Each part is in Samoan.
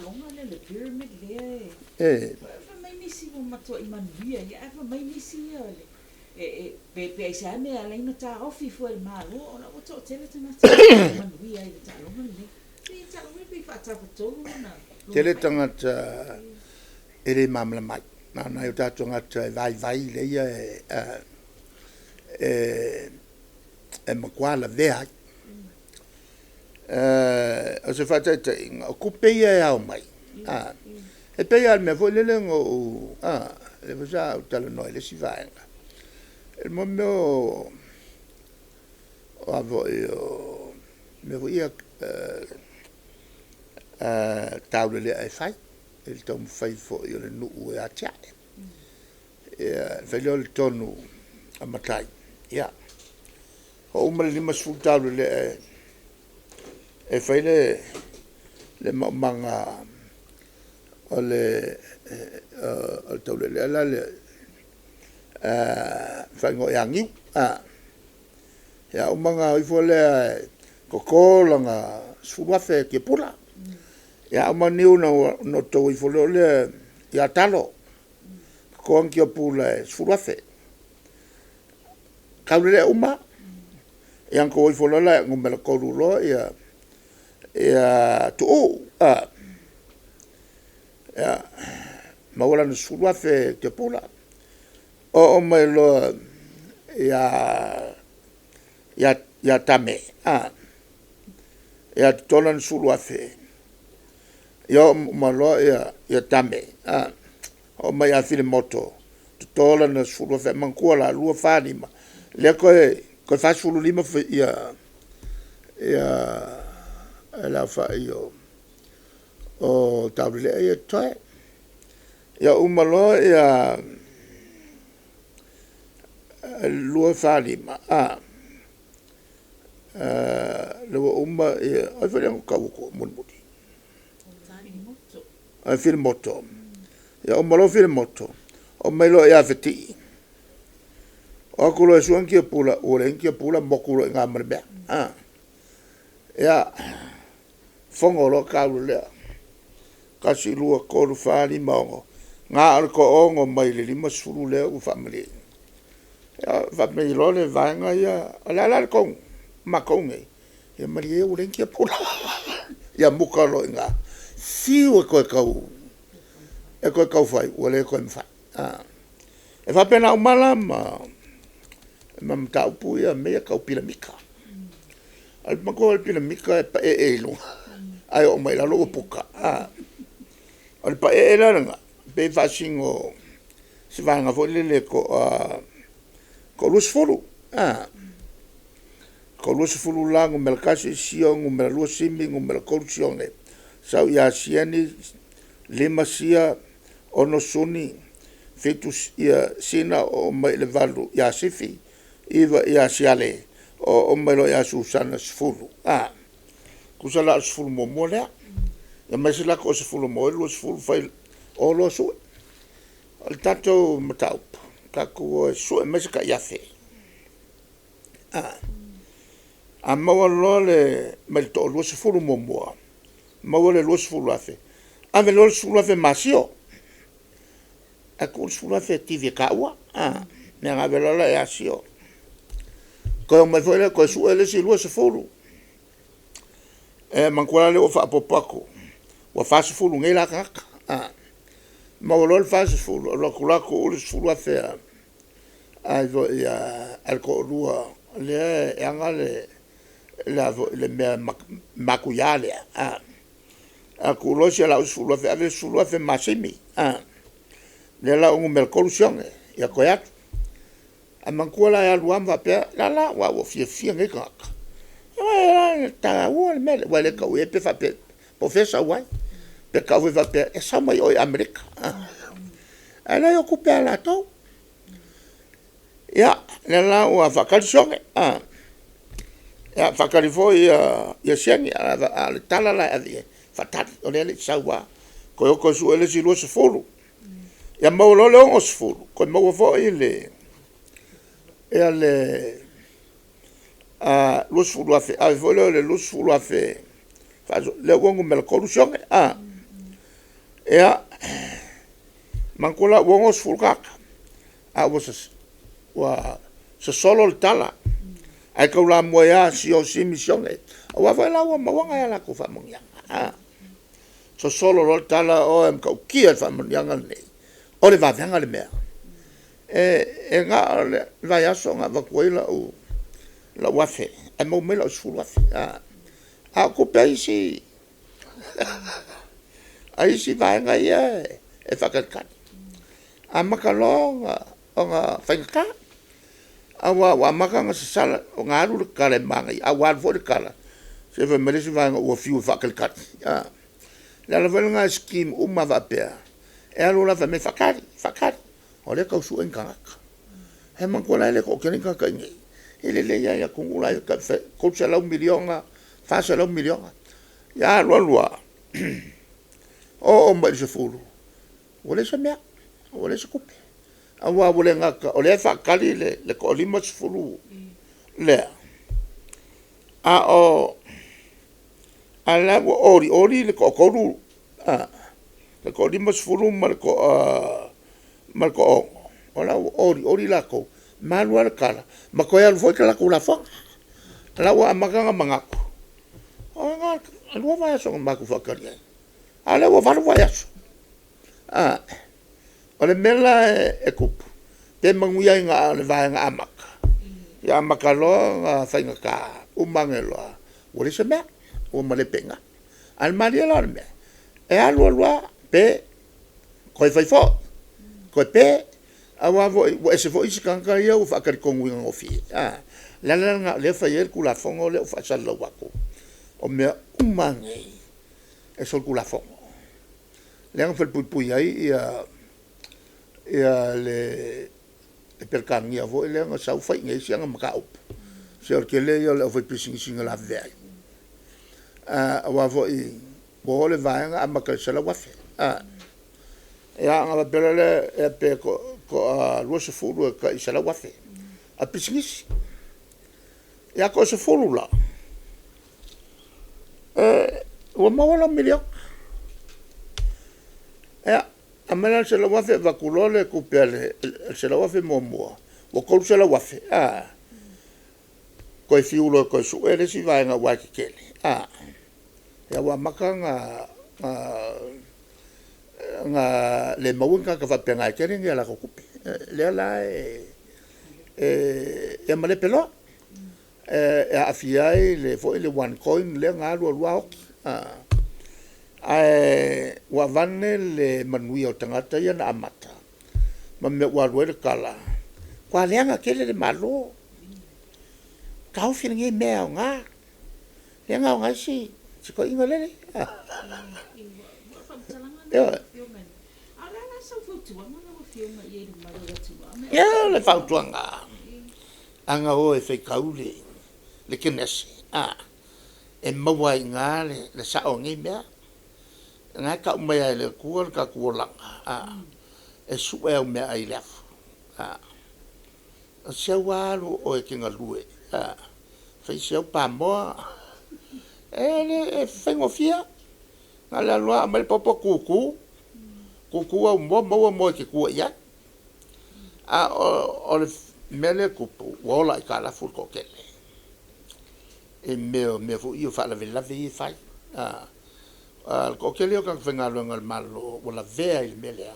taaloga lea le pyramid lea e fai mai nisi ua matuai manuia ia ae fai mai nisi ia pe pe aisea mea e ala ai ona taofi fua e le Malo o la ua toatele tagata e manuia ai i le taaloga lenei. Pei o taaloga ia pei e faatafatolu lona. Tele tagata e le malamalama ai, na o nai o tatou tagata e vaivai lea e matua lavea ai. O se faataitaiga, o tupe ia e ao mai, e pei lava o le mea foi lele na ou, lea foi sa ou talanoa i le isi vaega, i mea o a foi o mea foi ia taulelea e fai i le taumafai foi o le nuu e atiae. Ia, ona fai lea o le tonu a matai, ia, ua uma le 50 taulelea e fai le maumaga o le taulelea la lea e faaigoa ia Niu. Ia uma ona o ifo lea e toto lana $10,000 tiapula. Ia uma Niu ona outou ifo loa lea ia Talo, toto ana tiapula e $10,000. Taulelea uma lava. Ia ona outou o ifo loa lea numera 3 loa ia Tuuu, ia, maua lana $10,000 tiapula. Oo mai loa ia Tame, ia toto lana $10,000, ia oo uma loa ia Tame, oo mai ia Filemoto, toto lana $10,000. Manatua la, 2, 4, 5, lea toe 45 le aofai o taulelea ia e totoe. Ia uma loa ia 2, 4, 5, lea ua uma ia, o ai foi lea na ou tau atua mulimuli? Filemoto. Ia uma loa Filemoto, oo mai loa ia Fetii, o atu loa e sue ana tiapula, ua leai ni tiapula motu loa i ina ma le mea. Ia, fono loa taulelea, 1, 2, 3, 4, 5, 6, na o le toaono mai le 50 lea ua faamalieina. Ia faapenei loa le vaega ia, o le a la le tonu a matou nei? Ia malie ia ua leai ni tiapula, ia muta loa i ina. Fiu e toe tau fai, ua le toe mafai. E faapena uma la ma mataupu ia, mea ia tau piramika. Manatua o le piramika e paee i luga ae oo mai i lalo ua puta. O le paee la lena, pei e faasino i se vaega foi lele e toa-20. Toa-20 la, numera 1 Sio, numera 2 Simi, numera 3 Sione, sau ia Sieni, 5 Sia, 6 Suni, 7 Sina, oo mai i le 8 ia Sifi, 9 ia Siale, oo mai loa ia Susana, 10. Tusa la o le 11 lea. Ia ma isi la toa-10 e maua ai le 20, fai o loa sue. O le tatou mataupu, tatou o e sue mai se tai $1,000. A maua loa mai le toa-20 muamua, maua le $20,000, ave loa le $10,000 ma Sio, ae tuu le $10,000 e kivi e taua. Ia na ave loa la ia Sio. Toe omai foi lea toe sue le isi 20. E manatua la lea ua faaopoopo atu, ua 40 nei la tagata. Maua loa le 40, alu atu loa tuu le $10,000 a le toalua lea e ana le mea matuia lea, tuu loa si a laua $10,000, ave le $10,000 ma Simi, lea la ua numera 3 Sione, ia toe alu. Ae manatua la e alu lava ma faapea, Lala aua ua fiafia nei tagata. E taua le mea lea, aua e le tau i ai pe faapea po o fea e sau ai. Pe tau foi faapea e sau mai o i Amerika, ae leai o tupe lava a latou. Ia, lea la ua faatali Sione, ia faatali foi ia Sieni, a o le tala la e ave i ai, faatali o lea e le i sau lava. Toe o toe sue le isi 20, ia maua loa le 60, toe maua foi le $20,000, ave foi lea o le $20,000 lea ua numera 3 Sione. Ia, manatua la ua 60 tagata, a ua sosolo le tala, ae taulamua ai lava siaosi misione, aua foi la ua maua nai a latou faamanuiaga. Sosolo loa le tala, o e matautia le faamanuiaga lenei, o le vavega le mea. E na o le vaiaso na avatu ai lau $1,000 ae maua mai lau $10,000. A o tupe a isi vaega ia e faatalitali. Amata loa ona faigata, aua ua amata ona sasala, ona alu le tala e manaia, a ua alu foi le tala, se fai mai le isi vaega ua fiu e faatalitali. O le ala foi lena i scheme uma lava faapea, e alu alu lava fai mai faatali, faatali, o lea e tau sue ni tagata. Ae manatua la e le toatele ni tagata i inei. E lelei lava i atunuu la e $300 miliona, $400 miliona. Ia alu alu lava, oo mai i le 10, ua leai se mea, ua leai se tupe. Aua ua le gata o lea e faatali le toa-50 lea, a o la e ua olioli le toatolu, le toa-50 ma le toa-6, o la ua olioli latou, ma alu lava le tala, ma toe alu foi le latou lafoga. O la ua amata ona manatu, e 2 vaiaso na matou faatali ai, a o lea ua 8 vaiaso. O le mea la e tupu, pe manuia ai na o le vaega amata, ia amata loa ona faigata, uma ane loa ua leai se mea, ua malepe i ina. A o le malie la o le mea, e alu alu lava pe, toe fai foi, toe pe, aua foi ua ese foi isi tagata ia ua faatalitonuina gofie. O le ala lena o lea e fai ai le Tulafono lea ua faasalalau atu, o mea uma lava nei, e solitulafono. Lea na falepuipui ai le Peretania foi lea na sau fai i inei si ana mataupu, se o le tele ia o le aufaipisinisi na lavevea ai. Aua foi ua oo le vaega amata i le $100,000. Ia ona faapea loa lea pe toa 20 e tai $100,000 a pisinisi. Ia a toa-10 la, ua maua lau $1 miliona. Ia, aumai la le $100,000 avatu loa le tupe a le $100,000 muamua ua $300,000 a, toe fiu loa e toe sue le isi vaega aua e tetele, ia ua amata ona le maua ni tagata faapena e tele ni a latou tupe. Lea la e malepe loa, e aafia ai foi le one coin lea na alu alu lava oti. Ae ua avane le manuia o tagata ia na amata ma mea ua alu ai le tala, matua leaga tele le Malo. Taofi lenei mea e aoga, lea na aoga ai si toeaina lele. Ioe. Ia o le fautuaga, a na o e faitau le Kenese a, e maua ai i ina le sao o nei mea. O na e tau mai lava e le Atua le tatou olaga, e sue au meaai i le afu. O si au lava alu oe e te galue, fai si au pamoa, e le faigofie. Na o le alu lava aumai le popo tutu, tutu au moa maua moa e te tua i ai. A o le mea lea e tupu, ua ola aitalafu le toatele i mea o mea foi ia o faalavelave ia e fai. O le toatele ia o tagata faigaluega a le Malo ua lavea i le mea lea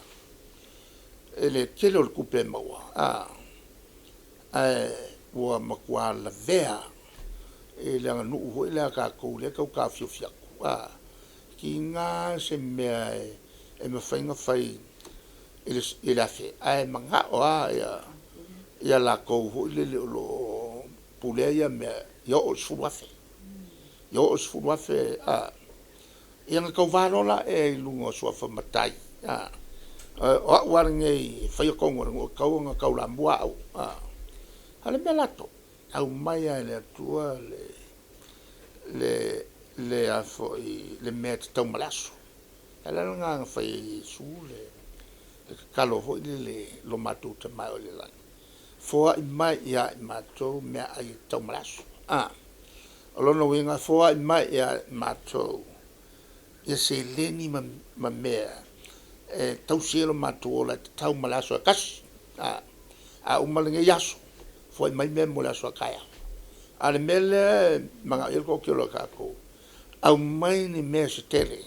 i le tele o le tupe e maua, ae ua matua lavea i le aganuu foi lea a tatou lea e tau taofiofi atu, tiga a se mea e mafai ona fai i le $1,000 ae manao lava ia latou foi lele o lo o pulea ia mea ia oo i le $10,000, ia oo i le $10,000 ia ona tauva loa lea i luga o suafa matai. O au lava lenei e faia tonu a le nuu, e tatau ona taulamua au. A o le mea latou, aumai lava e le Atua le mea e tatau ma le aso. O le ala lena na fai ai e Iesu le tatalo foi lele, Lo matou Tama e oe i le lagi, foai mai ia i matou meaai e tatau ma le aso. O lona uiga, foai mai ia i matou ia seleni ma mea. e tausi ai lo matou ola e tatau ma le aso e tasi. A uma lenei aso, foai mai mea mo le aso a taeao. A o le mea lea e manao i ai le toatele o tatou, aumai ni mea se tele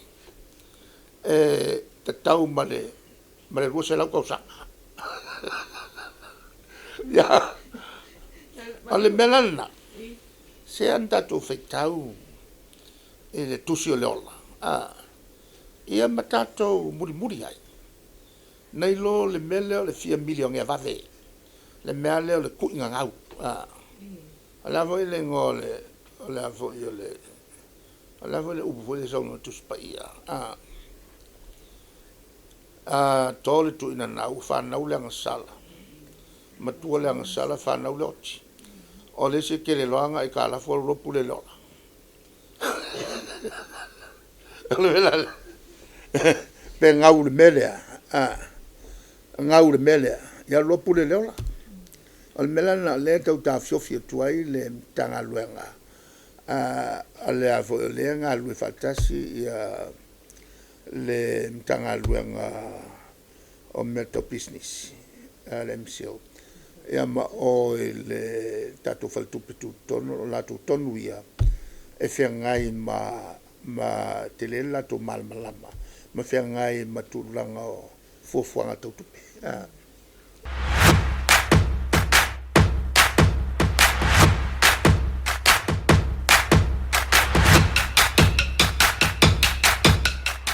e tatau ma le 200 tausaga. Ia, o le mea la lena, se a na tatou faitau i le Tusi o le Ola, ia ma tatou mulimuli ai, nai lo le mea lea o le fia milionea vave, le mea lea o le tuigagau. O le a foi le igoa o le, o le a foi o le, o le a foi le upu foi lea e saunoa ai le Tusi Paia, a to le tuinanau fanau le agasala, matua le agasala fanau le oti. O le isi e tele loa ana aitalafu alu loa pule i le ola. O le mea la lea, pe gau i le mea lea, gau i le mea lea, ia alu loa pule i le ola. O le mea la lena o lea e tau taofiofi atu ai le Matagaluega a le o lea e galulue faatasi le Matagaluega o Mea Tau Pisinisi a le MCIL ia ma o i le tatou Faletupe Tutotonu. O latou tonu ia e feagai ma e tele le latou malamalama ma feagai ma tulaga o fuafuaga tau tupe.